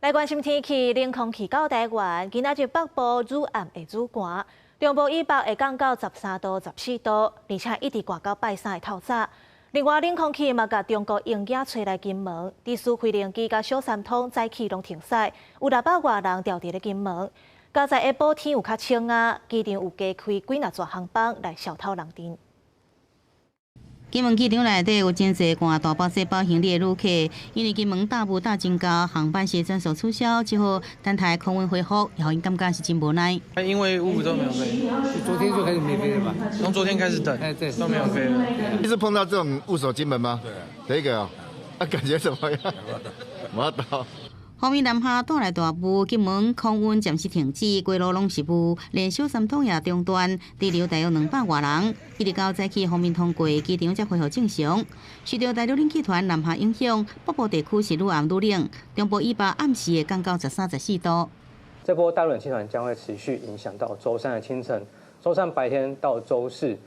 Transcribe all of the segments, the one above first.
來關心天氣，冷空氣到台灣，今仔日北部愈暗會愈寒，中部以北會降到13度、14度，而且一直寒到拜三的透早。另外，冷空氣嘛共中國鷹仔吹來金門，佇蘇菲靈機佮小三通早起攏停駛，有600外人牢佇咧金門。佳哉下晡天有較晴啊，機場有加開幾若座航班來消透人陣。金門機場內底有真濟攜大包細包行李的旅客，因為金門大霧大增加，航班時轉數取消，只好等待空運恢復，予𪜶感覺是真無奈。因為霧都沒有飛，昨天就開始沒飛了吧？從昨天開始等，哎，對，都沒有飛了。你是碰到這種霧鎖金門嗎？對，這個啊，啊，感覺怎麼樣？無到。鋒面南下帶來大霧，金門空運暫時停止，規路攏是霧，連小三通也中斷，滯留大約200外人。一直到早起鋒面通過，機場才恢復正常。受到大陸冷氣團南下影響，北部地區是愈暗愈冷，中部以北暗時會降到13、14度。這波大陸冷氣團將會持續影響到週三的清晨，週三白天到週四，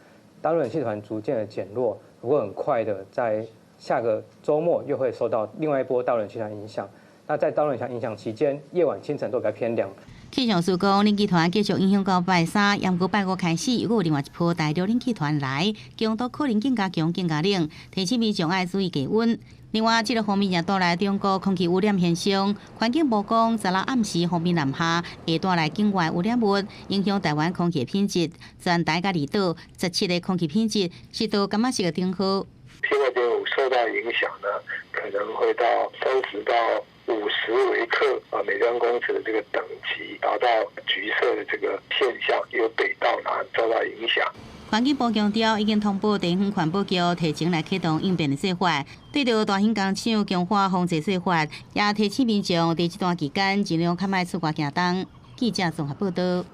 大陸冷氣團逐漸的減弱，不過很快的在下個週末又會受到另外一波大陸冷氣團影響。那在大陸冷影響期間，夜晚、清晨都比較偏涼。氣象署講，冷氣團繼續影響到拜三，毋過拜五開始，又有另外一波大陸冷氣團來，強度可能更加強、更加冷，提醒民眾愛注意低溫。另外，這個鋒面也帶來中國空氣污染現象。環境部講，昨昏暗時鋒面南下，會帶來境外污染物，影響台灣空氣品質。全台佮離島17個空氣品質是到柑仔色的燈號。 PM2.5受到影響呢，可能會到30到50微克啊，每方公尺的這個等級達到橘色的這個現象，由北到南受到影響。環境部強調，已經通報地方環保局提前來啟動應變的計劃，對著大型工廠強化防治計劃，也提醒民眾佇這段期間盡量較莫出外行動。記者綜合報道。